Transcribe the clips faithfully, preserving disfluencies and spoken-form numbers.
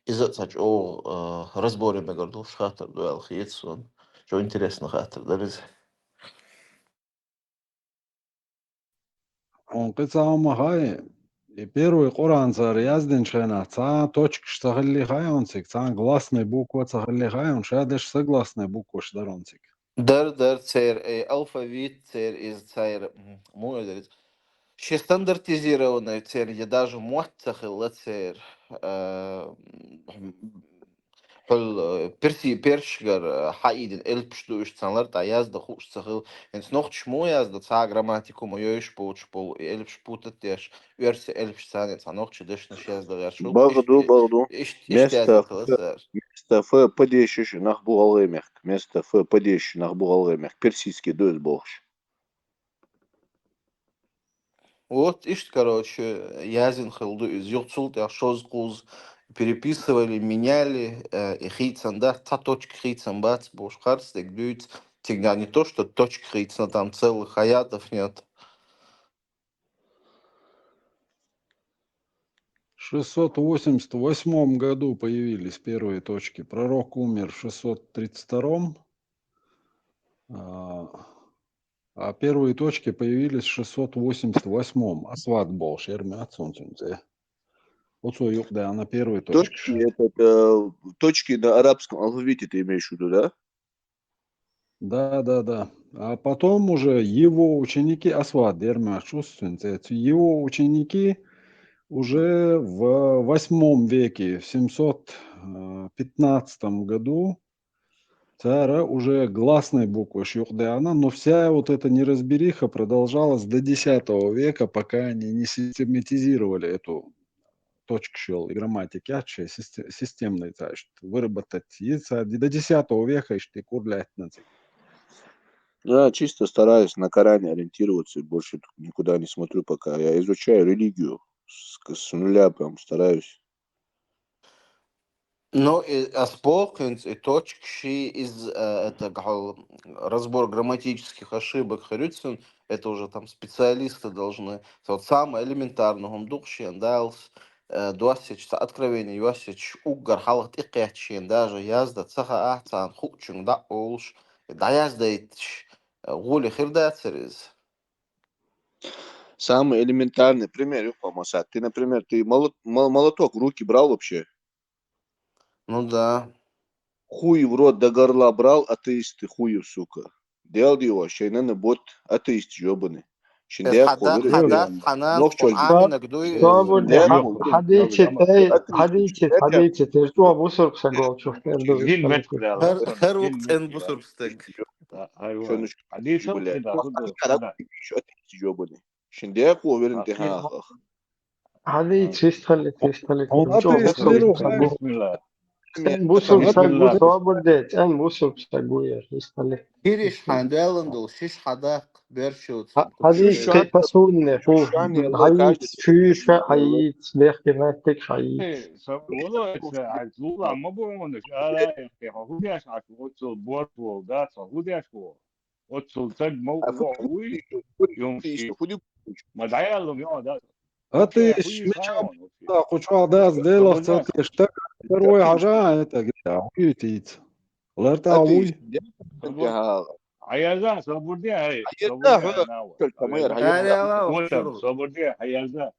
Иза а цхьа чӀогӀа, а, разборе мегар долуш хаттар ду аьлла хета суна. ЧӀогӀа интересно хаттар дара иза. Хьуна кхин цхьа хӀума хаьий, и первый Къуръан цара яздинчу хенахь цхьа а точкаш ца хилли хаьий хьуна цига, цхьа а гласный буква ца хилли хаьий хьуна, ша дерш согласный букваш дара хьуна цига. Дара, дара, церан, э, алфавит, церан иза, церан, м, муха эр дара иза? Шен стандартизированный церан, я даже мотт ца хилла церан, а, хьуьл, э, перси-, персашкара, э, хьаийдина элпаш ду уьш, царна лартӀехь яздан хууш ца хилла. ХӀинца нохчаша муха яздан, цхьа а грамматика ма йойуш боцуш болу, и элпаш путать деш, оьрсийн элпаш царна цхьа нохчийн дешнаш яздан гӀерташ хӀума. Бага ду, бага ду. Иштта, иштта, иштта яздан хилла цара. Место Ф падежаш нах бу гӀалгӀай мехка. Место Ф падежаш нах бу гӀалгӀай мехка. Персидский ду иза бохуш. Вот иштта, короче, яздина хилла ду иза. Юха цул тӀаьхьа шозза-кхузза переписывали, меняли, э, и хийцам дац, цхьа точка хийцам бац бохуш, харц дерг дуьйцу. Цига не то, что точка хийцам, там целых аятов нет. В шестьсот восемьдесят восьмом году появились первые точки. Пророк умер в шестьсот тридцать втором, а, а первые точки появились в шестьсот восемьдесят восьмом. Асвад бохуш яра моьтту суна цуьнан цӀе. Оцо юкъадаьхна первые точки. Точки, это, э, точки на арабском алфавите ты имеешь в виду, да? Да, да, да. А потом уже его ученики, Асвад яра моьтту суна цӀе, его ученики уже в восьмом веке, в семьсот пятнадцатом году, цара уже гласные буквы юкъадаьхна, но вся вот эта неразбериха продолжалась до десятого века, пока они не систематизировали эту точкаш йолу и грамматика яц шайн систе-, системный цхьа иштта выработать йи цара, до десятого века иштта и кура лаьттина цига. Я чисто стараюсь на Коране ориентироваться, больше никуда не смотрю пока. Я изучаю религию с, с нуля, прям стараюсь. Ну, и ас боху хӀинца, и точкаш, и из, э, это, гал-, разбор грамматических ошибок хир ю цуьнан, это уже там специалисты должны. Вот самое элементарное хӀума ду-кх шена Дала, э, доссийча, цхьа откровение йоссийча, уггар хьалха тӀекхетта шена даже яздан ца хаахь, царна хуучуьнга дӀа а олуш, дӀаяздайташ, э, гӀоле хир дацара иза. Самый элементарный пример ю-кх, масат. Ты, например, ты молот-, мо-, молоток в руки брал вообще? Ну да. Хуй в рот до горла брал, атеист ты, хуев, сука. Дел дио, шайнана бот, атеист ёбаный. Шин дехо хада-, вырос. Хадас, ханас, нохчо Къуръаннаг дуй. Собур де, хадийчи, тай, хадийчи, хадийчи, тер чуа бусург са гол чух, тер ду. Гин мет кудала. Хар, хар вукъ цӀен бусург стаг. Айва. Хадийчи, блядь. Атеист ёбаный. Шин дехо верен те хахах. Хьадийца, иштта хилийта, иштта хилийта. Хьуна атеист деру хьан? Бисмилла. ЦӀен бусург стаг ву, собур де, цӀен бусург стаг ву яра, иштта хилийта. Хириш хьайн доьллан долу шиш хьадаккха, берчуц. Хьадийца, кхин пасунне, хьу, хьайийца, чуьйша хьайийца, бехке меттиг хьайийца. Э, са-, воло, эца, ай, зула ма бу хьуна, ара, хьо хӀу деш, аш, оццул борт волу, да, со хӀу деш ву? Оццул стаг ма ву, вуй, юм ши. Ма дӀаяллум, йо, да. Атеист мичахь, кху чохь дац, Делах ца теш, стаг первой хьажа, это, гита, вуй тийца. Лар тӀа вуй. Хьаяза, собур де, хьай, собур де, хьаяза.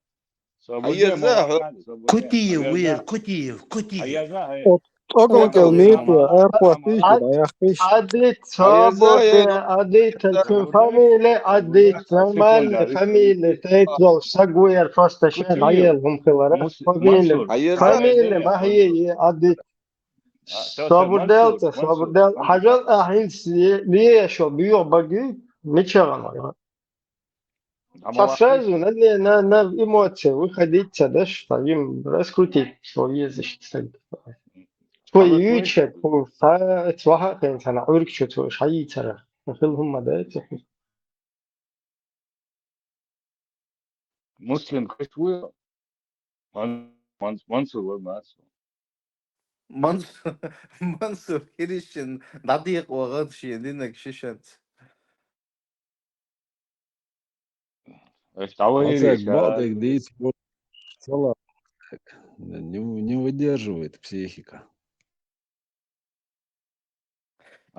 Собур де, хьаяза. Кутиев вуьйр, Кутиев, Кутиев. Оцу цӀогал кӀел мийтла, аьрхошка дӀаяхкийша. Адит, собур де, адит, цуьнан фамилия, адит, нормальный фамилия, тӀе йолу стаг ву яра, просто шен дӀаела хӀума хилара. Фамилия, фамилия ма хьийе, адит. Собур де, собур де. Хьажал, а, хӀинца ле-, леш йолу боьха баги, мичахь вара? Цхьа сразу на, на, на, на эмоции выходить ца даш, там, им раскрутить, что есть, что ли. Твой ючек, цхьа, цхьа хӀун, цхьа на Ӏуьрг чу, цо шайицара. Хил хӀумма да, цхьа. Муслим кхиш ву? Ман-, Ман-, Мансур вара, Мансур. Манс-, Мансур Хиришин дӀадекъа вахана шен динаг шишанца. Аш дӀавайри. Ацайг ша бакъдерг дийца бу-, сала. Не, не выдерживает психика.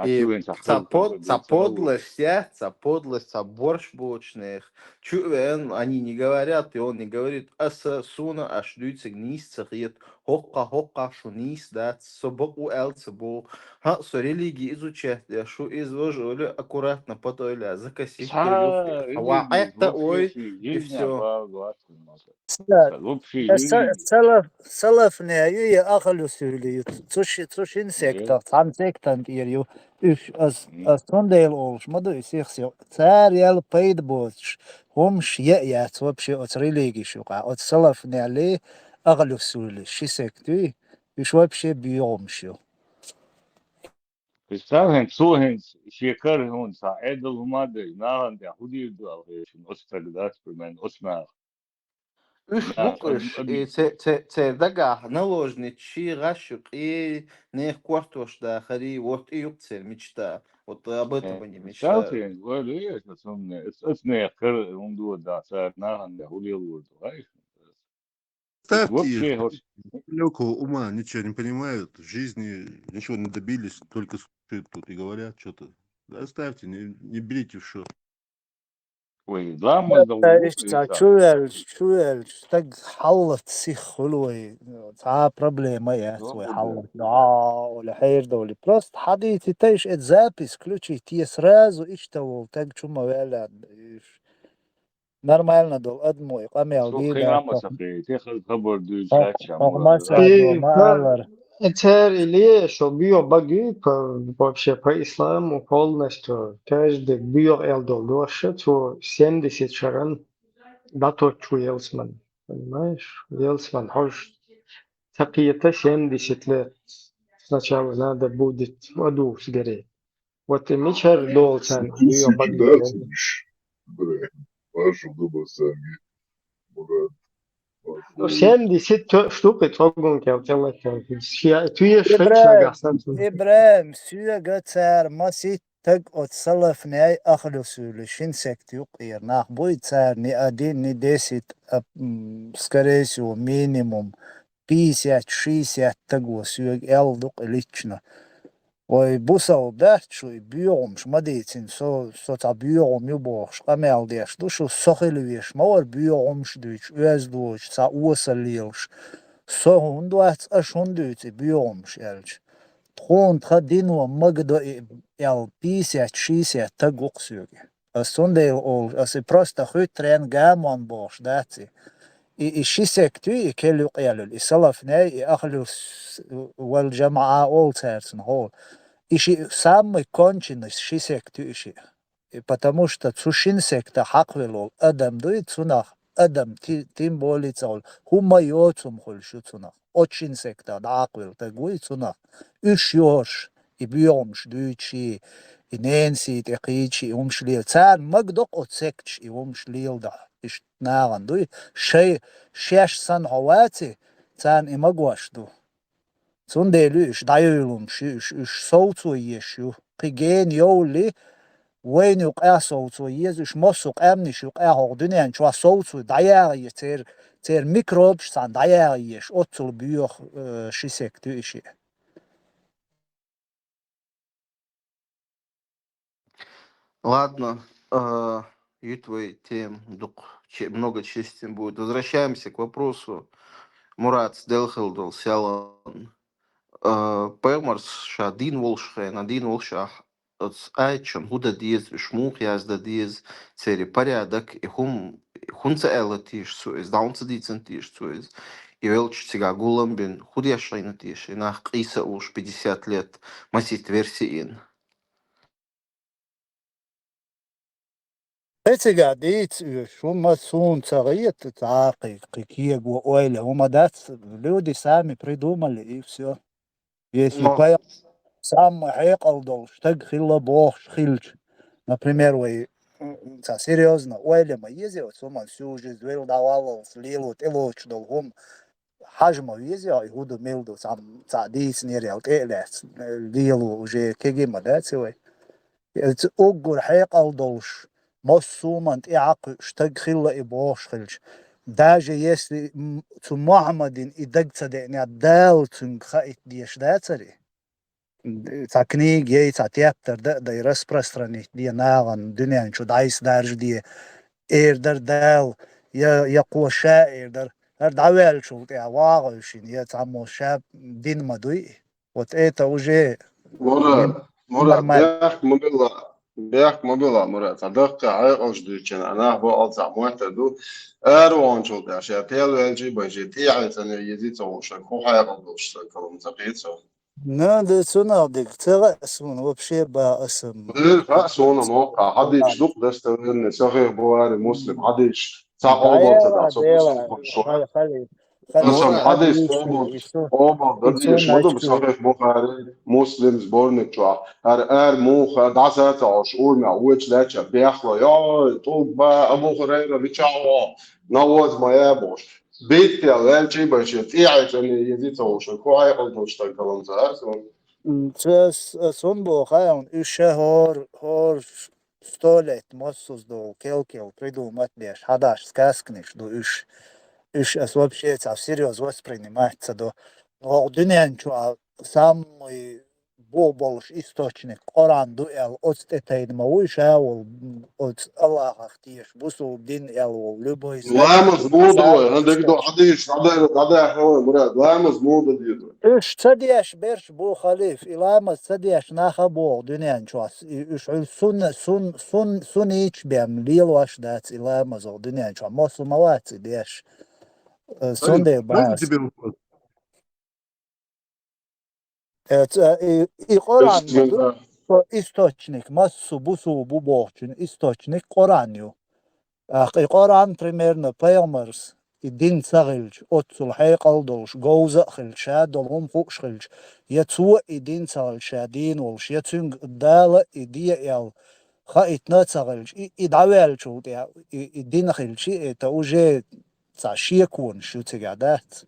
И цхьа под-, цхьа подлость, я, цхьа подлость, цхьа борщ бочных. Чу вен, они не говорят, и он не говорит, аса суна аш дуйцаг нийса ца хет, хокка, хокка, шу нийса дац, со бакъу аьлла ца бо. Ха, со религия изучать, я шу из вож, оли аккуратно потойля, закосить. Ха, ва религия, это вообще ой, и жизнь всё. Обалдела. Вообще, э, са-, салаф-, салафне ю, я ахалюсули ю. Цу ши-, цу шин сектах, цхьан сектан тӀера ю. Уж ас, ас цундела олуш ма ду, и сих сих. Цара ял пайда боцуш, хӀумаш я а яц вообще оцу религиш юкъа. Оцу салафне ли, ахалюсули, ши сект ю, уж вообще буьйгӀумаш ю. Представь, хӀинца цо хӀинца шен кара хӀунца Ӏедал хӀума а дайта, нахана тӀехь хӀун дийр ду аьлла, хӀешан оцу стага дац, примерно, оцу наха. Уьш бу-кх уьш, и це-, це-, церан дагахь наложница ши гӀаш ю, къе нехан кортош дахари, вот и ю-кх церан мечта. Вот об этом они мечтают. Представь, ойла еш оцу хӀумане, оцу, оцу нехан кара хӀума ду, да, цара нахана тӀехь хӀун лелор ду, хьаьжча? Представьте их, вообще, далёкого ума, ничего не понимают, в жизни ничего не добились, только слушают тут и говорят что-то. Оставьте, не, не берите в счёт. Ой, ламаз да, иштта чу ваьлча, чу ваьлча, стаг хьаллаца сих хуьлу вай. Цхьа а проблема яц вай хьаллаца. Да, оля хьердовли. Просто хьадийцитайша эта запись включить, те сразу иштта волу стаг чу ма ваьлла. Нормально долу адамо и къамел дийр дац. Цу кхин а ма ца хилийта, хаза хабар дуьйцу хьаьчча, Мурад. Масаьрдо ма аллара. Церан или шо боьха баги, по-, вообще по исламу полностью, каждый боьха эл долу дош, цо семьдесят шаран дӀатоттуш ву ялсман. Понимаешь? Ялсман хьожуш ца кхета семьдесят лет. Сначала надо будет в аду сгореть. Вот и мичара долу царна боьха баги. Бре, вашу губа санги. Мурад. Ну, семьдесят тё-, штук и цогун кел тела кел. Шия-, туеш шаг шагах сан. ИбрахӀим, соьга цара масийтта стаг оцу салафней ахлюсуьйлуш шин сект юкъера нах буй, цара ни один, ни десять, а, м, скорее всего, минимум пятьдесят, шестьдесят стаго соьга аьлла ду-кх и лично. Вай бусалба дац шу и боьгӀумаш ма дийцина, со, со цхьа боьгӀум ю бохуш, къамел деш ду шу, со хила веш ма вара боьгӀумаш дуьйцуш, оьзда воцуш, цхьа осал лелаш. Со хӀунда вац, аша хӀунда дуьйцу и боьгӀумаш аьлча. Тхуна тхан дино магадо и аьлла пятьдесят, шестьдесят стаг ву-кх соьга. Ас цундела олуш, ас и просто хуьттаренна гамон бохуш дац и. И, и ши сект ю, и кел юкъелуьлу, и салафней, и ахлюс вал жамаӀа олу цаьрцунах олу. И ши самый конченый ши сект ю и ши. И потому что цу шин сектах хьакхвелла волу адам дуй, цунах адам ти-, тем более ца хуьлу, хӀума йоцу хӀума хуьлуш ю цунах. Оцу шин сектах дӀакхвелла стаг вуй цунах. Уьш йоруш, и боьгӀумаш дуьйцуш, и, и ненан сий тӀе кхийдаш, и хӀумаш лела. Царна магадо-кх оцу секташ и хӀумаш леладахь. Иштта нахана дуй. Шай, шаьш санна хьо ваци, царна и магош ду. Цундела ю уьш дӀайуьйлу хӀумаш ю, уьш, уьш совцо езаш ю. Кхин гена йовлли, вайна юкъахь совцо еза, уьш массо а къаьмнаш юкъахь хӀокху дуьнен чохь совцо дӀаяха еза, церан, церан микробаш цхьаьна дӀаяха езаш, оццул боьха, э, ши сект ю и шиъ. Ладно, а, ю твоя тема, дукха че-, много чести будет. Возвращаемся к вопросу. Мурад, делхал дол селан. А, пайхамарс ша дин волуш хена, дин волуш ахь, оцу аятчун хӀун дан деза, уьш муха яздан деза, церан порядок, и хӀум-, хӀунца аьлла теша цо иза, дӀа хӀунца дийцина теша цо иза. И велча цигахь гулам бина, хӀун деш Ӏийна теша, и нах къийса а уьш пятьдесят лет, масийтта версия йина. Эцигахь дийца уьш, хӀума суна ца гӀета, цхьа а кхин, кхин кего ойла, хӀума дац, люди сами придумали, и всё. Если пай-, самый хьекъал долуш стаг хилла бохуш хилча, например, вай, м, цхьа серьёзно ойла ма еза оцу хӀуман сюжет, вел дӀаваллалц лело тӀелоцуш долу хӀума, хьажа ма веза, и хӀун ду, мел ду, цхьа, цхьа дийцинера ял тӀе а лаьцна, лело уже кеги ма дац и вай. Эца уггар хьекъал долуш, массо а хӀуманна тӀаьхьакхуьуш стаг хилла и бохуш хилча, Даже если, м, цу Мухьаммадин и даг ца деънехь, Дала цуьнга хаийта дезаш дацара и? Цхьа книга яй, цхьа тептар дан а дай, распространить де нахана, дуьнен чу дӀасадаржаде, эр дара Дала, я, я кхо ша эр дара. ХӀара дӀаваьллачул тӀаьхьа вагӀа вуьшина, я цхьаммо ша дин ма дуй и. Вот это уже Мурат, ним-, Мурат, нормально. Бехк ма билла, бехк ма билла, Мурат. Цхьа даккхий хьекъалш дуьйцучу нах бакъал цхьа моттар ду. Ара ваханчул тӀаьхьа ша пел ваьлчий бен, ша тӀехьа цӀанъян езий ца вовшан, хӀун хьекъал долуш сан калам ца кхийцо? Ну, да цунах дика ца хаьа суна, вообще бан аса. Э, хаьа суна, моккха, хьадисаш ду-кх достоверный, сахих Бухари, Муслим, хьадисаш, цхьа къобал ца дац, со Муслим хуьлуш ву. Аса хьадис къобал, къобал дан дезаш ма ду, сахих Бухари, Муслим сборник чохь. ХӀара ара муха, дӀаса ца Ӏаш, урамехь вочу лаьттача бехло, йой, тӀулба, Абу Хурайра, мичахь ву, наваз ма яй бохуш. Биттел ваьлчий бен, ша тӀехьа цӀанъян езий ца вовшан, хӀун хьекъал долуш сан калам ца хаьа суна? М, ца с-, ас хӀунда боху хаьий хьуна, уьш ша хӀора, хӀора сто лет массо а долу кел-кел придумать деш, хьадаш сказканаш ду уьш. Уьш ас вообще цхьа серьёз воспринимать ца до. Но хӀокху дуьнен чохь самый бух болуш источник Къуръан ду аьлла, оцу тӀе тайна ма вуй ша волу, оцу Аллахах теша, бусулба дин аьлла волу, любой ламаз муха ду вай, хӀан дерг ду, хьадисаш дӀадаьхна вай, Мурад, ламаз муха дан деза? Уьш ца деш берш бу, халиф, и ламаз ца деш нах а бу хӀокху дуьнен чохь. И уьш хьуьлла сунна, сун-, сун-, суннийча бен лелош дац и ламаз хӀокху дуьнен чохь. Массо а ма вац и деш. Э, цундела бац. Э, ца-, и, и Къуръан ма ду, со источник, массо а бусулба бу бохучун источник Къуръан ю. ТӀаккха и Къуръан, примерно, пайхамарс и дин ца хилча, оццул хьекъал а долуш, говза а хилча, ша долу хӀума хууш хилча, я цо и дин ца хилча, ша дийна волуш, я цуьнга Дала и де аьлла, хаийтина а ца хилча, и, и дӀаваьллачул тӀаьхьа, и, и дин хилча, это уже цхьа шеконаш ю цигахь, дац?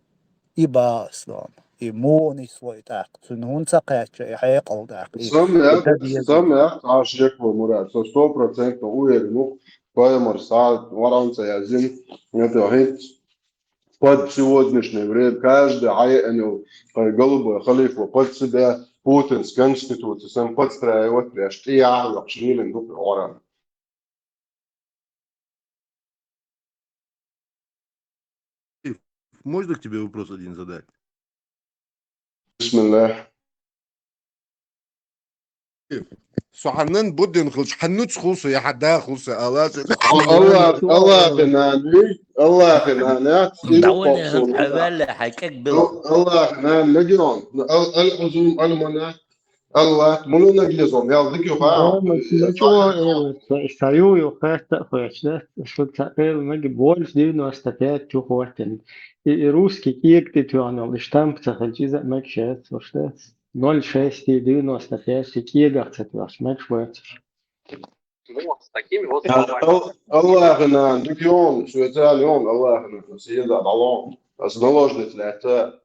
И бан ас дона. И муха нисло и тӀаккха? Цуьнан хӀунда ца кхаьчна и хьекъал тӀаккха? И, Сан и яц, дан деза. Сан яц, цхьа шеко, Мурад, со сто процентов уверен ву, пайхамарс схьа Къуръан ца яздина, это хӀинца под сегодняшнее время, каждый хьаеана йолу, хьайн голубой халифа под себя, Путинс конституци санна подстраивать деш, тӀе яхьа а вахча, лелийна ду-кх Къуръан. Можно к тебе вопрос один задать? Бисмиллах. Со хьанна буддина хилча, хьан нуц хуьлу со, я хьан да хуьлу со, ала ца. Аллах, Аллахьан нана, Аллахьан нана, я, и ДӀавале хӀара хьан ваьлла, хьан кӀег билла. Аллахьан нана, мегион, ал-, ал-Хьузум, ал-Мана, Аллах, муна нагезо, мел дика юха. Ничего, э, ца ю, ю, хатта а хоьттина, шу ца эр маги больше девяносто пять чу хӀоттина. И, и русский кӀега тӀе тоьхна йолу, и штамп ца хилча, иза а маги шаьц, вуш дац. Ноль шесть и девяносто пять и кӀегах ца тоьхча, маги вацаш. Ал-, Аллахьан нана, дика йон, швециал йон, Аллахьан нана, седа дӀалон. Ас наложница лаьтта.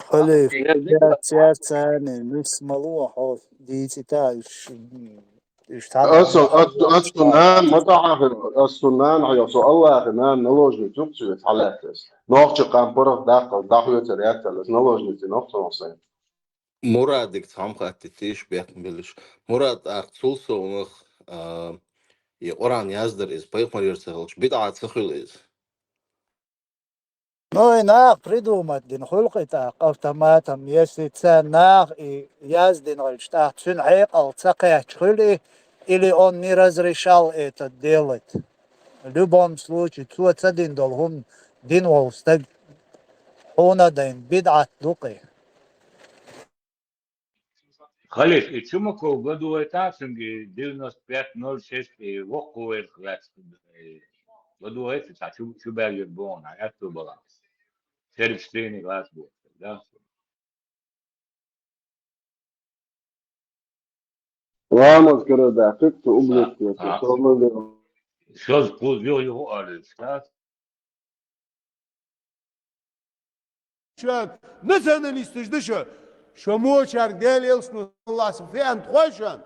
Халиф, я цаьрца нис ма ло хьо дийцита, уьш, уьш цхьа Ас, ас, ас цу нана ма тӀахьахира, ас цу нана хьайо, со Аллахьан нана наложница юкъа цуьнца хьалаьцна. Нохча къам паргӀат даккхал, дӀахоьцур яцара, ас наложница нохча нохча сайн. Мурадига цхьа хӀума хаттийта иш бехк ма билла. Мурад, тӀаккха цул совнах, а, и Къуръан яздар иза, пайхамарера ца хилча, бидӀа ца хуьлу иза? Ну, и наха придумать дина хуьлу-кх и тӀаккха автоматом, если царна наха и яздина хилча, тӀаккха цуьнан хьекъал ца кхаьчна хуьлу и, или он не разрешал это делать. В любом случае, цо ца дина долу хӀума дина волу стаг хьуна а дайна, бидӀат ду-кх и. Халиф, и Чумаков году это, цуьнга девяносто пять ноль шесть и воккхавер лаьцна, э, году это, цхьа чу, чу баьллера боху, аьтту бала. Сервис тренинг лаца боху, да? Ламаз кара даьккхира цу ублюдка, цу А, а. Шоза кхуза юха, юха а олуьйтуш, да? Шо националисташ ду шо. Шо мочарг Дела элчано, Аллахьа феанта хой шоьна.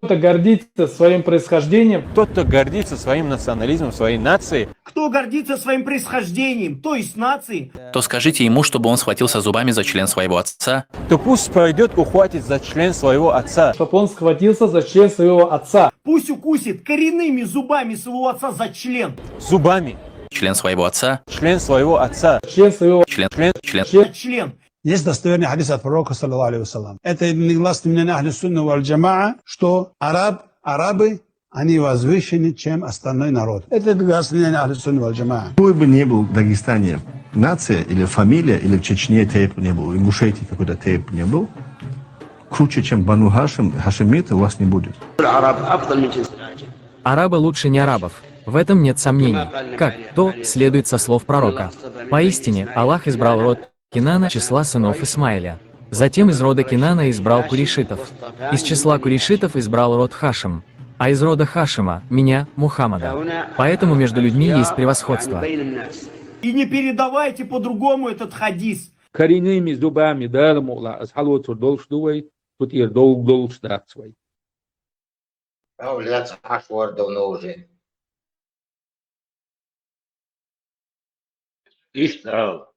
кто-то гордится своим происхождением, Тот, кто гордится своим национализмом, своей нацией, Кто гордится своим происхождением, то есть нацией, то скажите ему, чтобы он схватился зубами за член своего отца, то пусть пойдет, ухватит за член своего отца. чтобы он схватился за член своего отца. Пусть укусит коренными зубами своего отца за член. Зубами. Член своего отца, Член своего отца. Член своего член, член, член, член. Член. Есть достоверный хадис от пророка, саллаллаху алейхи ва саллям. Это единогласное мнение Ахли Сунны валь Джамаа, что араб, арабы, они возвышены, чем остальной народ. Это единогласное мнение Ахли Сунны валь Джамаа. Какой бы ни был в Дагестане нация или фамилия, или в Чечне тейп не был, в Ингушетии какой-то тейп не был, круче, чем Бану Хашим, хашимит, у вас не будет. العرب أفضل من جنس العجم. Арабы лучше не арабов. В этом нет сомнений. Как то следует со слов пророка. Поистине, Аллах избрал род Кинана числа сынов Исмаиля. Затем из рода Кинана избрал курейшитов. Из числа курейшитов избрал род Хашим. А из рода Хашима — меня, Мухаммада. Поэтому между людьми есть превосходство. И не передавайте по-другому этот хадис. Коренными зубами Дала мукъла аз хьалоцур долуш ду вай, цу тӀера довг долуш дац вай. Ав лец хьаш вордав нужен. Иштта ала.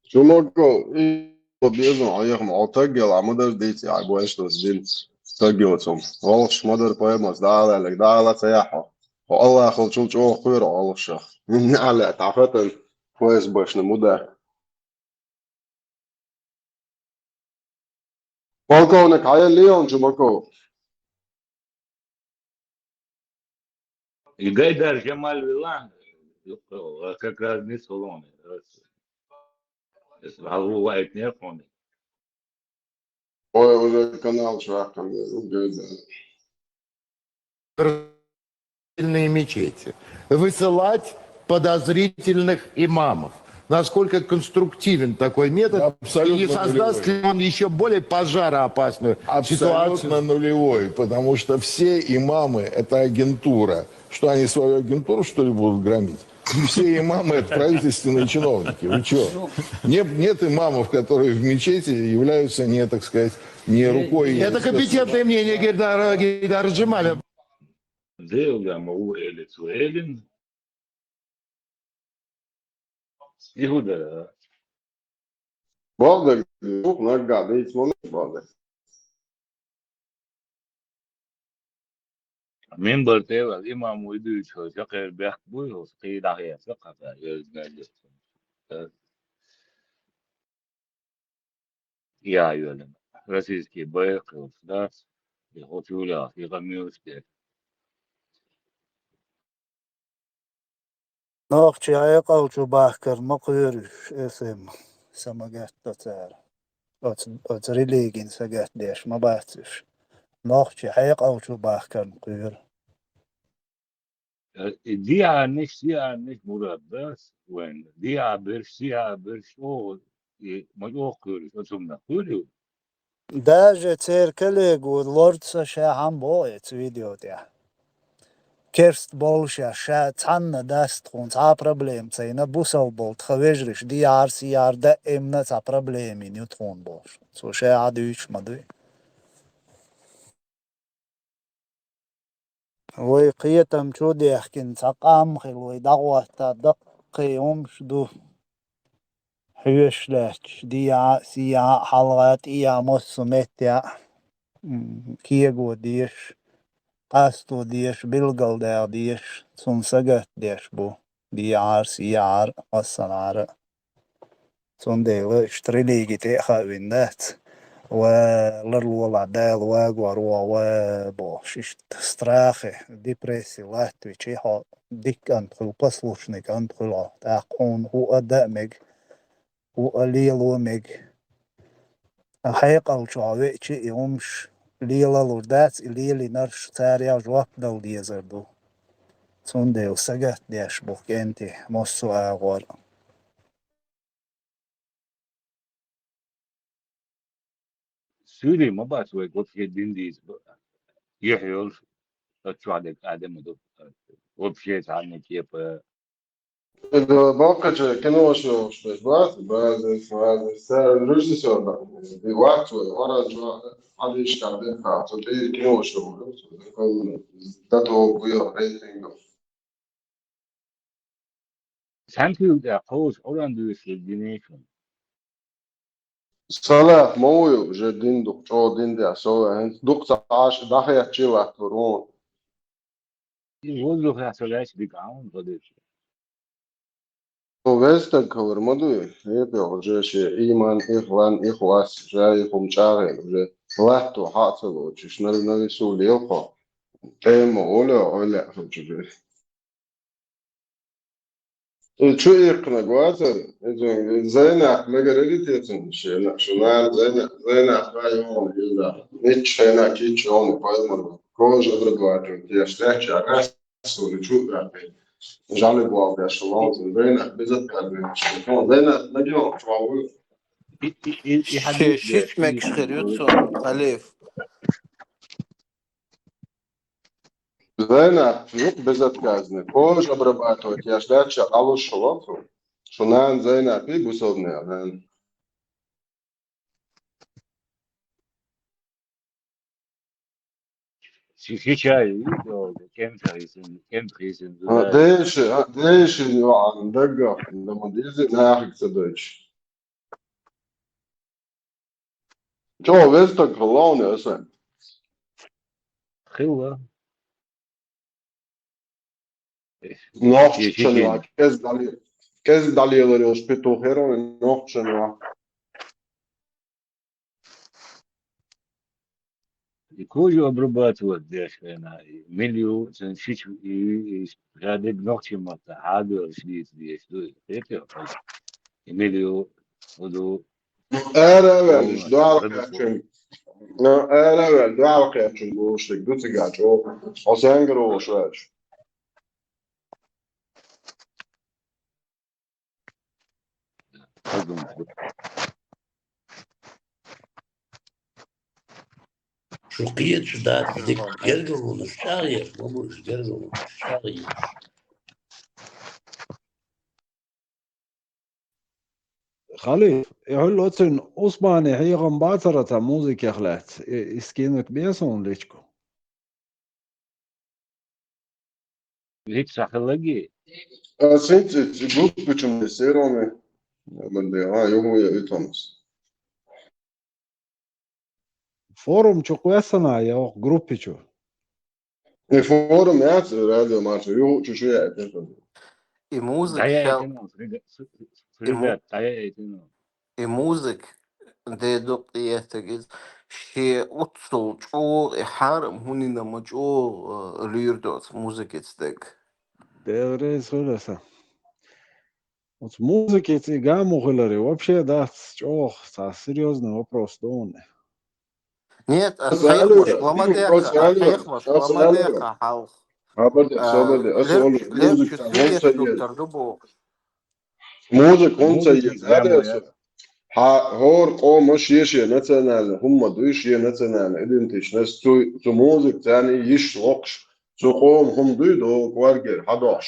Чумако, и безам Ӏехам Ӏотаггел Ӏамадар дийци Ӏагойш дус дин. Стагиоцум. Олуш мадар поэмас дала лег дала ца яхьо. Хо Аллахул чул чӀогӀа кхуьра олуша. Минна Ӏале тахатан поэс башна муда. Полковник, хьаелли он Чумаков? И Гайдар Жамал вилан, как раз не сломит. Если Аллах вайт не помнит. Ой, уже канал швахками, Гайдар. Мечети. Высылать подозрительных имамов. Насколько конструктивен такой метод? Абсолютно и не создаст нулевой. Ли он еще более пожароопасную ситуацию? Абсолютно нулевой, потому что все имамы — это агентура. Что они свою агентуру, что ли, будут громить? Все имамы — это правительственные чиновники. Вы что? Нет, нет имамов, которые в мечети являются не, так сказать, не рукой. Это компетентное мнение Гайдара, Гайдара Джамаля. Девлама у элит, у элин. Иуда. Балда, ну, наггад, и слон балда. Минбар тӀера имам вуй дуьйцу, жакъер бехк буй, хӀуса кхийдахьеца кхаба, везна. Я йоьлина. Российский байракх йолуш дац, и хӀокху чулехь, и къамелаш дерг. Нохчий хьекъал чу бахкар ма кхоьру уьш, эсэм, са ма гатта цара. Оцу, оцу религин са гатдеш ма бац уьш. Нохчий хьекъал чу бахкарна кхоьру. Э, и дианиш, дианиш мурад дац вайн. Диа берш, диа берш, о, и ма чӀогӀа кхоьру уьш, оцунна кхоьру. Даже церан коллего лорд со ша хьан боху эцу видео тӀехь. Керст болуш ша цхьанна дац тхуна цхьа а проблема ца йина, бусал болу тхан вежариш диар, сияр даимна цхьа проблема йина ю тхуна бохуш. Цо ша а дуьйцуш ма дуй. Вай кхетам чу дехкина цхьа къам хила вай дӀахӀотта даккхий хӀумаш ду. Хьоьжуш лаьтташ, диа а, сиа а, хьалха а, тӀе а, массо а метте а, м, кего дезаш, къасто дезаш, билгалдаха дезаш, цунна сагатдеш бу, диахьара, сиахьара, массанхьара а. Цундела иштта религи тӀе а хаавина дац. Ва ларлолахь Дала вагор вогӀу, ва бохуш, иштта страхе, депрессе латтавичи хьо дика кӀант хуьлу, послушный кӀант хуьлу хьо. ТӀаккха хьуна хӀуъа а дан а мега, хӀуъа а лело а мега. Ткъа хьекъал чохь веачи и хӀумаш лелалур дац, и лелийнарш царах жоп дала дезар ду. Цундела сагатдеш бу кӀентий массо а агӀор. Суьйре ма бац вай вообще дин дийца б-, юьхь йолуш, оцу чохь дерг адам а ду, вообще цхьанна типа. Боккхача кинош йолуш берш бац, базис, базис, цара режиссёр бац, вац вай, оранжевый, хьалийшкахь дерг хаьа, цу тӀера кинош йолуш, дато буьйха рейтинг. Цхьаьнакхуьйга тӀехь кхочуш Къуръан дуьйцуш гинийша. Салат ма ву ю, уже дин дукха чӀогӀа дин дехьа со, хӀинца дукха ца Ӏаш, дӀахецчий латтор ву. И воздухехь со лаьцна дика Ӏа ву, ма дийша. Со веза стаг хилар ма дуй, хӀета уже шен ийман, ихван, ихвас, ша и хӀума чӀагӀе, уже латто хьа а ца лоцуш, нал-, навису лелхо. ТӀема волу, ойла а хилча уже. И чу иккхинарг вацара, иза Зайнап мегар яра те цунна шена, шу нана Зайна-, Зайнап ха йогӀу иза. Мичча хенахь кийча йогӀу пайхамар. Кожа обрабатывать еш, тӀаьхьа рассули чу а ваьккхи. ЖӀали боху беш валла, Зайнап беза кхаьбина. Зайнап мегар йогӀу чохь ву. И, и, и, и Ши-, хьадис шич деш, мегаш и хир ю цунна, Халиф. Зайнап, юкъ безатказни, кожа обрабатывать еш дац, ша къалуш хилла цо. Шу нана Зайнапи бусалбанех нана. Ши-, ши чай, кӀентан хийцина, кӀентан хийцина А, зуда. Деши, а, деши, йоӀан, даггах, да ма дизи, нахиг ца дойчу. Чо, веза стаг хилла хьуна аса? Хилла. Нохча Ши-, ши-, чан ши- ва, кӀезиг дӀале-, кӀезиг дӀалелар йолуш петух яра нохча чан ва. И кожу обрабатывать деш хенахь, и мила ю, цуьнан шича, и, и, и ша дерг нохчийн маттахь хьадоьллуш дийца дезаш ду, хетий хьуна? И мила ю, хӀун ду? Ара а ваьлла, Ала, дуьхьал ара кхаьчна. Ну, ара а ваьлла, дуьхьал кхаьчна бохуш дерг ду цигахь чӀогӀа. Хьо сенгара волуш ваьлча? Шу кхеташ дац, дика гергарлонаш чӀагӀъеш, ма бу уьш гергарлонаш чӀагӀъеш. Халиф, и хьуьлла оцуьнан Усмани хьехам бацара цхьа музыкех лаьцна? И, и скинуть бен суна личку? Вид сахиллаги? А, синц, группа чум сероми. Банде, а, юху я итомс. Форум чу кхоьссана я ох группа чу? И форум яц, радио марчу, юху чу шу я это. И музыка дӀаяйтина, ща-, фрига-, ф-, ф-, и му-, фрегат дӀаяйтина. И музыка, де дукъ тӀееттаг иза, шен уццул чӀогӀа и хьарам хӀунина ма чӀогӀа, э, луьйр доцу музыкица дерг. Дела реза хуьлда сан. Оцу музыкица и гамо хилар, и вообще дац чӀогӀа, цхьа серьёзный вопрос ду хьуна. Нет, ас хьехамаш ла ма деха, ас хьехамаш ла ма деха хьалха. Хабарда, а, собарда, ас лер-, олуш лерчу музыка хӀунда ца еза? Музыка хӀунда ца еза? Хьа, хӀора къома шен-шен национальный хӀумма дуй, шен национальный идентичность. Цу, цу музыка царна йиш локхуш, цу къома хӀума дуй, догӀу кӀоргера хьадохуш.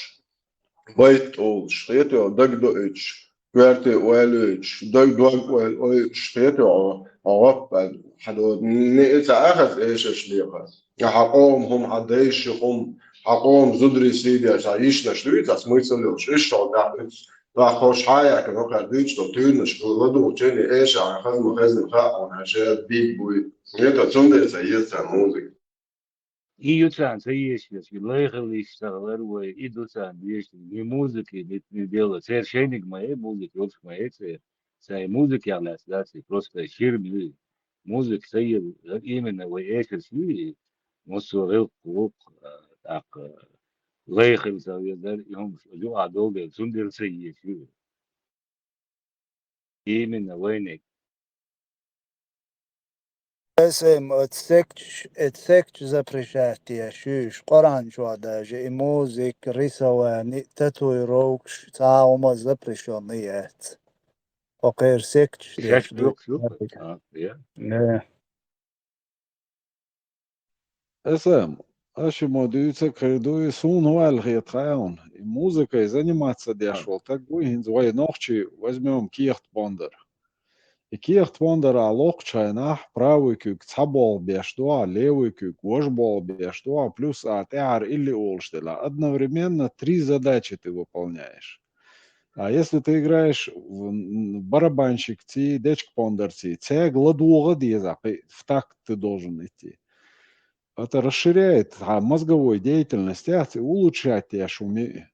Байт олуш, хетий, дагадоуьйтуш, коьрте ойла йойтуш, даг дог ойла ойтуш, хетий, хьо, хьо гӀоппа, хьан до-, не и ца ахаза эшаш леха. Хьан къоман хӀума, хьан дайша хӀума, хьан къоман зударий сий деш, хьан йишнаш дуьйцу, ас муьйцал йолуш, иштта хьо тӀаккха, тӀаккха хӀорш хьан яьккхина, хӀокхара дуьйцу, тхо туьйранаш ладугӀучу, эшахь хаза ма хезна хаьа хьуна, ша биг буй. Хетий, цундела ца еза царна музыка. И ю царна ца езаш, и лайхаллиш ца хилар вай, и ду царна дезаш, ни музыка, ни, ни дело. Церан шайниг ма е музыка, йолуш ма е церан. Сайн музыка яхлац, да, си просто ширми. Музыка ца еза, именно вай эшар ши, массо гӀилкх, гӀулкх, а, тӀаккха лайхил ца везар, и хӀумаш, жуа долгал, цундел ца еза ши. Именно вайниг. Эсэм, эт секч, эт секч запрещать я шуьш, Къуръан чу даже и музыка, рисовани, татуировкаш, цхьа хӀума запрещённый яц. Окхер секч Шаьш деш ду. Бокс ю? А, я. Э. Эсэм, аша мо дуьйцург хир ду, и суна хӀун аьлла хета хаьий хьуна? И музыкой заниматься деш А. волу стаг вуй, хӀинца вай нохчий возьмём кехат-пондар. И кехат-пондар а локхучу хенахь правый куьг цхьа болх беш ду, а левый куьг важа болх беш ду, а плюс а тӀаьхьара илли олуш делахь. Одновременно три задачи ты выполняешь. А если ты играешь в, м, барабанщикций, дечка-пондарций, цаьрга ладогӀа деза, кхин в такт ты должен идти. Это расширяет, а, мозговой деятельность, яц, и улучшать деш хӀума.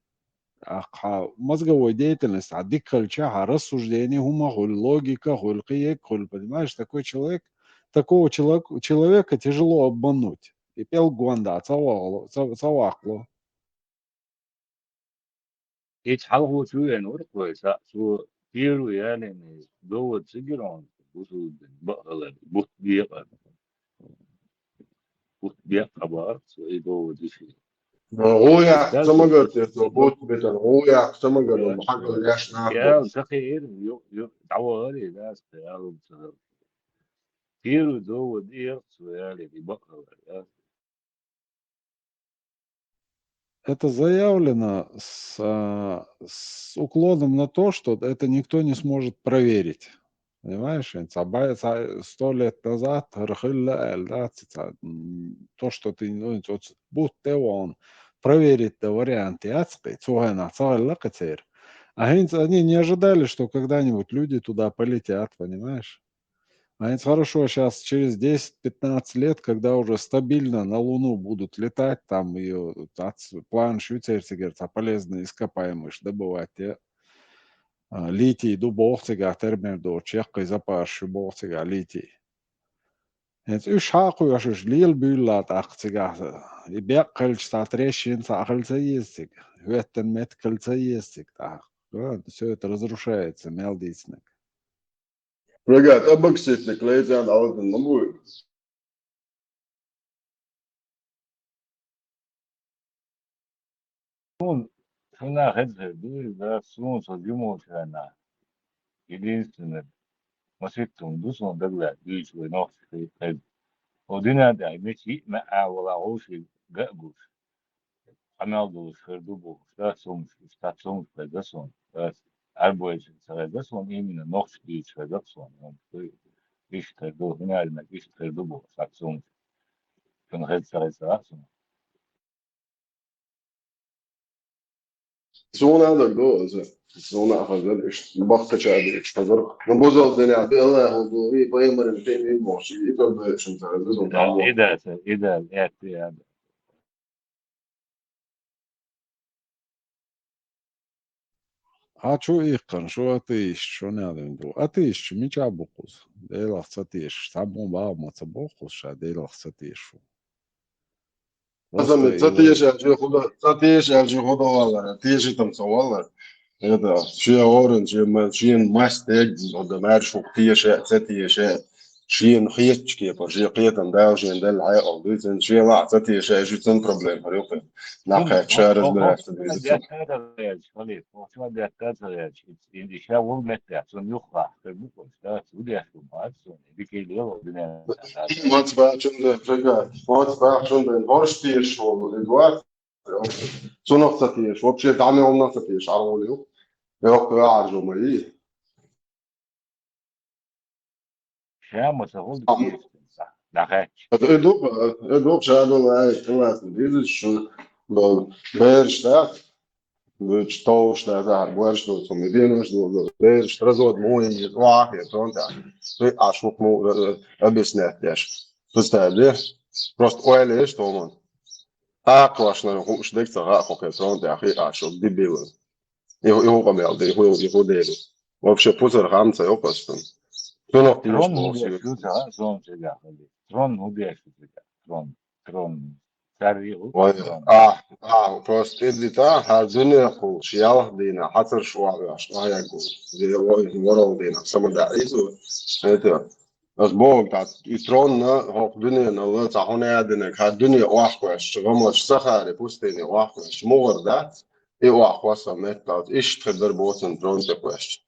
А, хьан мозговой деятельность, хьан дика хилча, хьан рассуждение хӀума хуьлу, логика хуьлу, кхин ерг хуьлу, понимаешь, такой человек, такого чело-, человека тяжело обмануть. И пӀелг гонда ца вахло, ца, ца ваккхало. Ицу хьалхочо веана вара вай, са, цо первый ялийна довод ца гира хьуна, бусулба дин бакъ хилар, бутт бекъар. Бутт бекъ хьабаара цо и довод йиш. ГӀу яккха ца магар те цо, бутт битана, гӀу яккха ца магар, хьагал леш нах бу. Ял ца кхиира, ю-, ю-, дӀавахара и дас, ялум ца хилла. Первый довод ира цо ялийна, и бакъ хилар, я. Это заявлено с, а, с уклоном на то, что это никто не сможет проверить. Понимаешь, хӀинца бай-, ца-, сто лет назад хӀара хилла аьлла, да, ца-, ца-, м, то, что ты, ну, вот бутт тӀе вон, проверить дан вариант яц кхин, цу хенахь ца хилла кхин церан. А хӀинца они не ожидали, что когда-нибудь люди туда полетят, понимаешь? А это хорошо, щас через десять-пятнадцать лет, когда уже стабильно на Луну будут летать, там её, ц-, план ю церан цигара цхьа полезные ископаемые добывать, те, а, литий ду боху цигахь, термер доцуш, яккхий запасаш ю боху цигахь литий. ХӀинца уьш хьа а кхоьшуш, лела буьйлла тӀаккха цигахь, и бекъ хилча, цхьа трещина цхьаъ хила ца еза цига, хӀоьттина меттиг хила ца еза цига тӀаккха. Всё это разрушается, мел дийцинарг. Вегат, обоксительный клей зан алдан ма буй. Суна, суна хеза хир ду, да, суна со жимолчарна. Единственное, маситтун ду суна дагалаьцна, дуьйцу вай нохчий хеза. О дина тӀехь, мича йиъ маьӀӀа вала гӀовший ган а гуш. Къамел долуш хир ду бохуш, да, сумаш, иштта сумаш хир ду суна, да, Ӏарбойчуьнга ца хир ду суна, именно нохчашка дуьйцуш хир ду суна, иштта хир ду, хӀунда аьлла, иштта хир ду бохуш, сумаш. Цунна хеза ца хеза ца хаьа суна. Суна а даг ду иза. Суна а хазар, иштта баккхача а дуьйцуш хазар. Ну, бузал дина, Аллаху ду, и пайхамаран тӀе и бохуш, и дог ду, шун ца хеза, суна. Да, и да, и да, это я. Хьан чу иккхана, шу атеисташ, шуна аьлла ду. Атеисташ мичахь бу кхуза? Делах ца тешаш, цхьаммо бахьа ма ца боху кхуза ша, Делах ца тешаш ву. Просто аса ца и теша аьлча худа, ца теша аьлча худа валлара, тешитам ца валлара. Это, шен гӀоран, шен ма-, шен масть дегза, худа маьрша ву теша, ца теша. Шена хетачу кепара, шен кхетам Дала шена делла хьекъал дуьйцина, шен лаахь ца теша, шу цун проблема хир ю кхин. Нах хӀун, хӀун, хӀун, разбираться хӀун деза цунна. Деккара ца гӀерташ, халиф, хӀун деккара ца гӀерташ, и, и, и ша вур меттехь, цунна юххехь, хир бу кхуьнаш, да, цу деш ду, ма, цунна, дика лела, дуьнен. Мац бачун да, прага, мац бачун да, хӀорш теш волу, и вац. Цунах ца теша, вообще дӀа мел ца теша, ӀаргӀули ю. Йоккха веӀаржо ма йий. Ша ма ца хӀунда Ам. Теша, дӀахаьчча. Ата и ду, и ду, ша долу, ай, классно, дезаш шу, долу, бераш дац, вуьч товш дац, ахьа, борш ду, цу ме денош ду, ду, бераш, развод, муин, вахе, тон, да. Ты аш вук му, э, э, объяснять деш. Представь, да? Просто ойла еш, томан. Акхвашна хууш дегца гӀа хокхе тронтӀехь хиъаш, дебилы. И, и хӀун къамел ду, и хӀун, и хӀун деру? Вообще, пусар хам ца йокъастан. Цунах тинаш Трон боху губеш сига. Ду, да, зон жега хали. Трон губеш жега. Трон. Трон. Цари у. Ой, трон. А, а, просто иди та, хар дуьне хул, ши ялх дина, хацар шуа вяш, а я гу. Ой, ворал дина, сама да, изу. Это, ас бог, да, и трон на, хох дуьне на, ла, ца хуна ядина, хар дуьне охваш, гамлаш сахари, пустыне охваш, мугар, да? И охваса меттал, иш хедар боцан трон те хваш.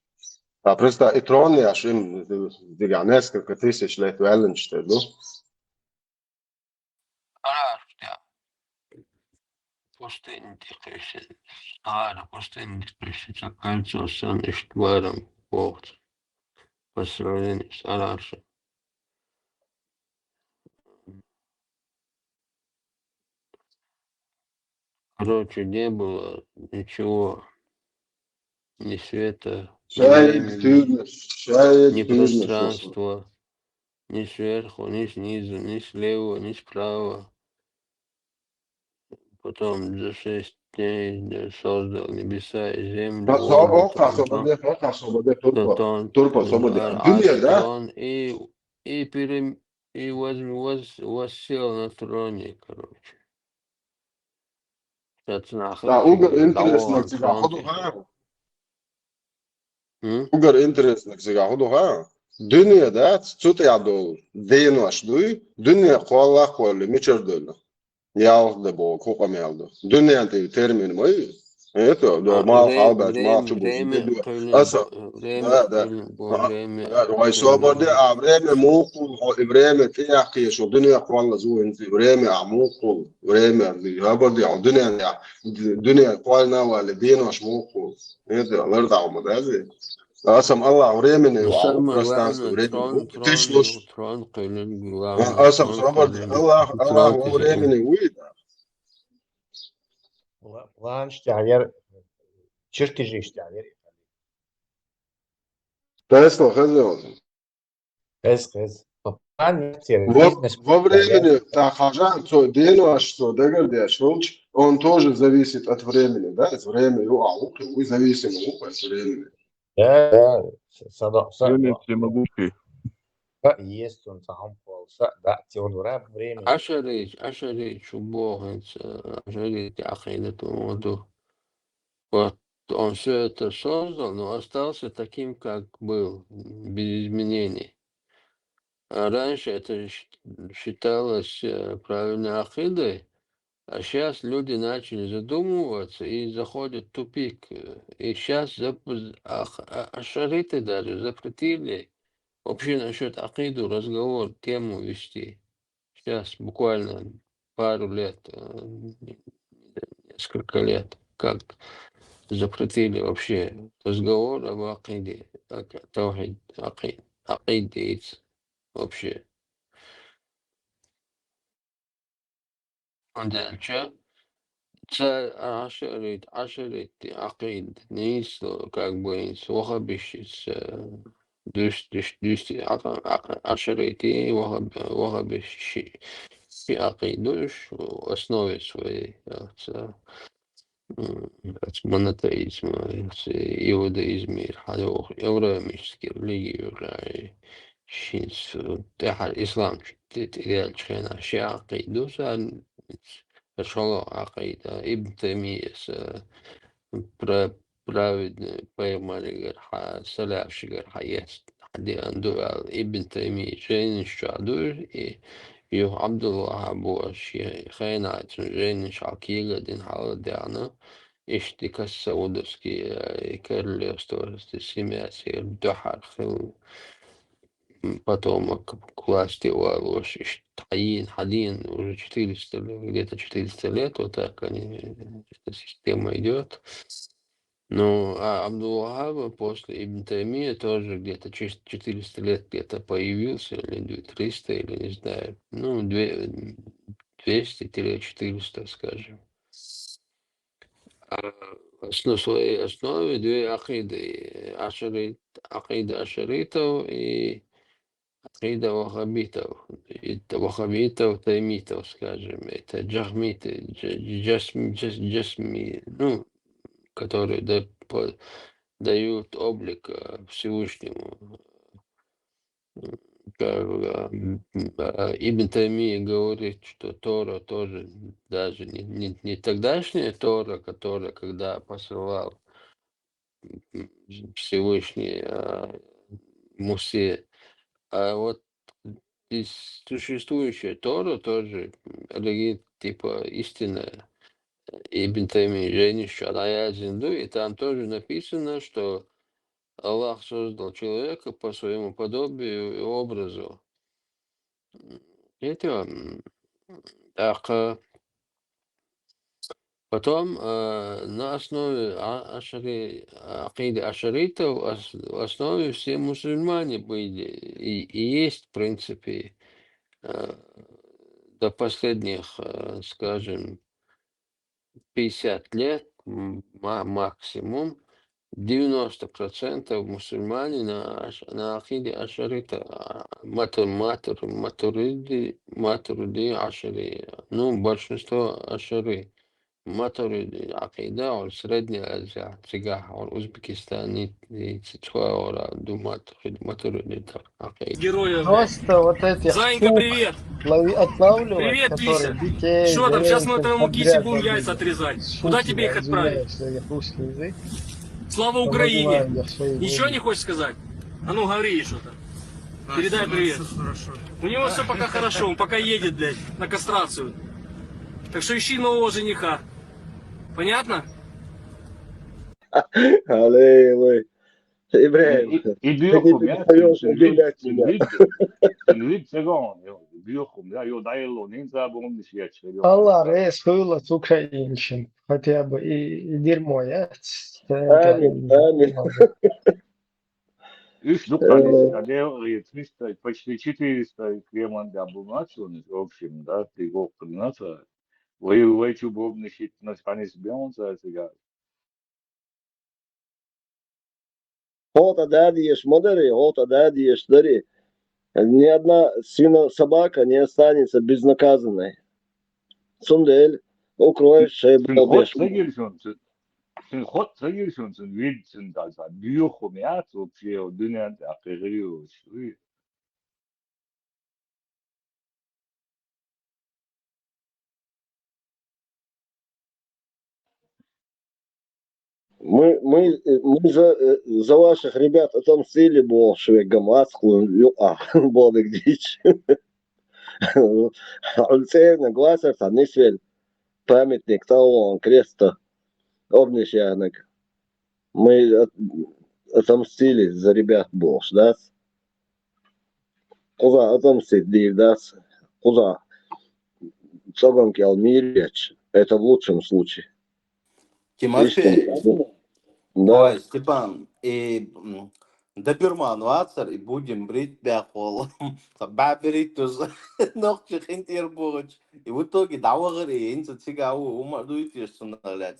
А просто и трон я шим, дига несколько тысяч лет вяленчатый, ну. Араш, да. Пустыня тихо. Ара, пустыня тихо. Как кольцо сан иштваром. Вот. По сравнению с Арашем. Короче, не было ничего, ни света, ни времени, ни пространства, ни сверху, ни снизу, ни слева, ни справа. Потом за шесть дней создал небеса и землю, воду, потом тон, тон, тон, и, и перем-, и воз-, воз-, воссел на троне, короче. Угар интереснаг цига хӀу ду хьа? Угар интереснаг цига хӀу ду хьа? Дуьне дац, цу тӀехь долу денош дуй, дуьне кхоллах кхолли, мичара долу? Ялх де боху, хӀу къамел ду? Дуьне тӀе термин ма ю? Это, да, мал халбач, мал чу бу. Аса, да, да. Вай собар де, а время мукъул, хьо и время тӀеяхкийша, дуьне кхолла зуинзи, время а мукъул, время, хабар де, хьо дуьне, дуьне кхолна вали, денош мукъул. Это, лар дагӀма дази. Асам Аллах времени ва пространство, время. Тиш луш. Асам собар де, Аллах, Аллах времени уйда. План штягӀер, чертежи штягӀер. Тесла хезел. Хез, хез. План во времени, та хажан, цо денош, цо дагардеш волч, он тоже зависит от времени, да? Из время ю а лукхи, уй зависимый лукхи от времени. Да, да. Са, са, са, Время всемогущий. Са, есть он сам пол, са, да, те он раб время. Ашарич, ашарич, убогинца, ашарич, ахинату моду. Вот он всё это создал, но остался таким, как был, без изменений. А раньше это щ-, считалось, э, правильной акидой, а щас люди начали задумываться и заходят в тупик. Э, и щас запу-, ах-, а-, ашариты даже запретили вообще насчёт акиду разговор, тему вести. Щас буквально пару лет, э, несколько лет, как запретили вообще разговор об акиде, ак-, таухид, аки-, акидеец вообще. Дальше. Ца ашарит, ашарит, акид, нейсло, как бы, инс, вахабишиц, э, дюс-, дюс-, дюс-, ака-, ака-, ашарити, вахаб-, вахабиши, ши акид, душ, в основе своей, э, ца, м, от монотеизма, э, ц-, иудаизм, ир, хадох, эвраимический религии, э, шин, с-, тяхар ислам, т-, т-, реаль чхена, ши акид, дуса, ШолгӀа акида, Ибн Таймияс, э, пра-, праведный пайхамаригара хьа, салафшигара хьа эцна хьадеана ду аьлла, Ибн Таймия жайнаш чохь ду, и юха Абдулваххаб бохуш, шен хенахь цуьнан жайнаш хьал кегадина хьала а даьхна, иштта и Кассаудовский, э, и королевство, семья церан дуьхьара хилла. М, потомок к власти валош, иштта хьайийна, хьадийна уже четыреста лет, где-то четыреста лет, вот так они, эта система идёт. Ну, а Абдул-Ваххаба после Ибн Таймия тоже где-то через четыреста лет где-то появился, или две-, триста, или не знаю, ну, две-, двести-четыреста, скажем. А, ос-, на своей основе две акиды, ашарит-, акида ашаритов и акида ваххабитов, это ваххабитов, таймитов, скажем, это джахмиты, дж-, джасм-, джас-, джасми-, ну, которые, да, по-, дают облик э, Всевышнему. М, Как бы, а, м, а, Ибн Таймия говорит, что Тора тоже даже не, не, не тогдашняя Тора, которая когда посылал м, Всевышний а, Мусе, а вот и существующая Тора тоже м, религия типа истинная. Ибн Таймия женщина, она язынду, и там тоже написано, что Аллах создал человека по своему подобию и образу. М, Это м, так, а, потом а, на основе а- ашари, акиды ашарита в ос- в основе все мусульмане были и, и есть в принципе а, до последних, а, скажем, пятьдесят лет м, ма- максимум, девяносто процентов мусульмане на, аш- на акиде ашарита, а, мату- матур- матуриди, матуриди ашари. Ну, большинство ашари. Матуриди акида, он Средняя Азия, цигах, он Узбекистан, и цитхуа ора, ду матуриди, матуриди акида. Героя Просто вот этих Занька, сук привет! Лови, отлавливать, Привет, которые Витя! Детей, Что там? Сейчас мы женщин твоему Ките подряд будем яйца отрезать. Куда тебе их отправить? Извиняюсь за их русский язык. Слава Украине! Ничего не хочешь сказать? А ну говори что-то. Передай привет. У него все пока хорошо, он пока едет, блядь, на кастрацию. Так что ищи нового жениха. Понятно? Аллилуйя. Ибрагим, и, и ты не перестаешь удивлять меня. Аллах, рейс, хуйлас украинцин, хотя бы и, и дерьмо, я. Аминь, аминь. Üç dükkan istedim, почти четыреста креман да бумачу, в общем, да, ты его приносил. Вы, вы чубовный щит на спанис бьёнца, сига. Хота дадиеш мадари, хота дадиеш дари. Ни одна свино собака не останется безнаказанной. Цундел, укроешь шей балдеш. Син хот цагиршун, син хот цагиршун, син вид, син да, да, бьёху мят, вообще, дунянда, акыгыриуш. Мы, мы, э, мы за, э, за ваших ребят отомстили, бо швегам ацклун, ю-, а, бодык дич. Ульцевна, глазер, там, Нисвель, памятник того, он креста, обнищанок. Мы от-, отомстили за ребят, бо, да? Куда отомстить, да? Куда? Цоган кел мирич, это в лучшем случае. Тимофей. Да. Ой, Степан, и м, доберман вацар, и будем брить бяхол. Баберит туз. Нохчи хинтер боч. И в итоге давагар и инца цигау ума дуйтеш суналят.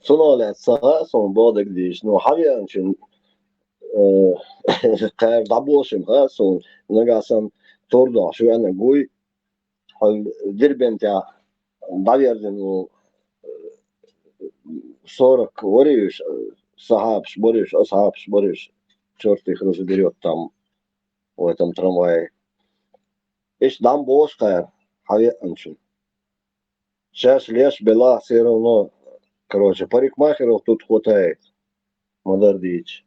Цуналят сага сон бодык диш. Ну, хавианчин, э, кар дабошим, ха, сон, нагасан торда, шуяна гуй. Хал Дербентя, наверное, ну, сорок вариш, сахабш бариш, асхабш бариш, черт их разберет там, в этом трамвае. Иш дам бош кар, хавианчин. Шаш леш бела всё равно, короче, парикмахеров тут хватает. Мадар дич.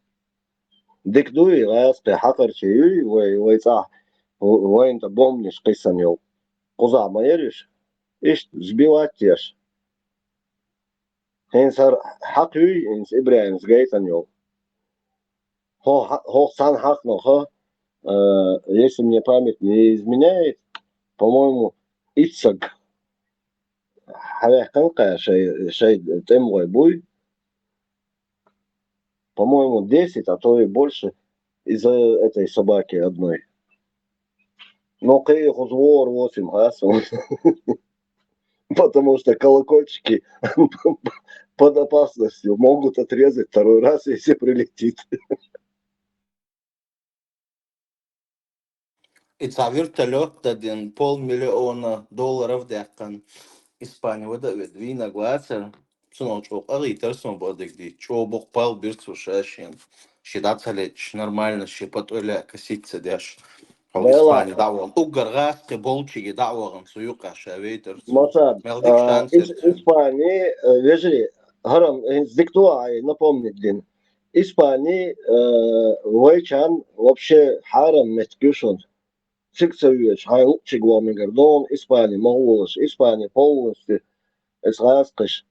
Дик дуй, гайас пе хакар чи юй, вай, вай ца, вай инта бомниш кисан йол. Куза ма яриш, иш сбивать еш. Хин сар хак юй, инс Ибрагим сгайтан йол. Хо, хо сан хак но хо, э, если мне память не изменяет, по-моему, ицаг. Хавяхкан кая шай, шай тем гой буй. По-моему, десять, а то и больше из-за этой собаки одной. Но кей хузвор восемь, а, потому что колокольчики под опасностью могут отрезать второй раз, если прилетит. Ицавир Тольятта дин полмиллиона долларов дяккан. Испания вада вид вина гуацер. Цунах чӀоагӀа къахьийгар сона бакъдерг дийцача, чӀоагӀа боккха бала бир цо ша шийна. Ший дӀа ца лечкъаш, нормально ший патӀой лаьа косить ца деш. Хьо Вела. Испани дӀавахана. Уггар гӀазкхи болчаьрга дӀавахана цу юкъе ша вайтар цо. Масад, Мел дика а, шанс ис-, яр цун. Испани, э, вежарий, хӀара, э, дика ду Ӏа напомнить дина. Испани, э, вайчарна вообще хьарам меттиг ю шуна. Цига ца воьдуш, хьайн луъчуьнга ваха мегар ду хьуна Испани ма гӀолаш, Испани полностью, эс гӀазкхаша,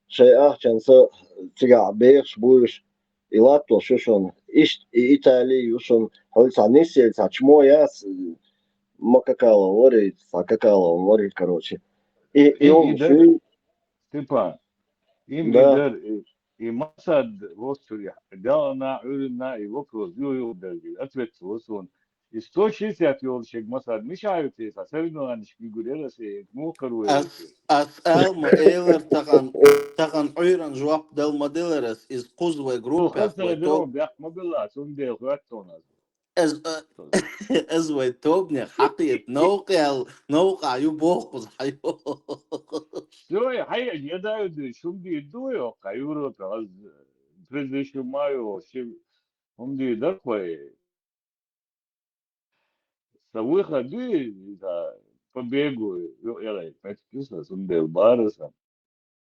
шоай ахчанца цигахь бехаш буйш, и латтош ю шуна. Иштта и Итали ю шуна, хьуьлла цхьа нисъелла цхьа чмо яц, Макакала вари, цхьа Какала вари, короче. И, и Им хӀума и дар, шуй, Степан, им и да. дар, и, и Масад воцурехь, делана, Ӏуьйранна и вопрос ю, ю, дерг, ответ ца ло суна. И сто шестьдесят йолчу шег Масад мичахь ю те, сан соревнованешка вигур яра ас, и муха каро яра Ас, ас ала ма элар тахан, тахан Ӏуьйранна жоп дала ма делар ас, иза кхуза вай группах, вай тоб-, бехк ма белла, цундела хоьтту хьуна ас. Аз, а, аз вай тобанех хьакхета, новкъа аьлла, новкъа ю боху кхуза хьайо. Всё, я хьайо, я даю, ду, шум ди ду, йо, кха Европе, аз предыдущий маю, ши, хум ди дар хой. Са выход ду, да, побегу, ю, я, пять часов, сум дел бараса.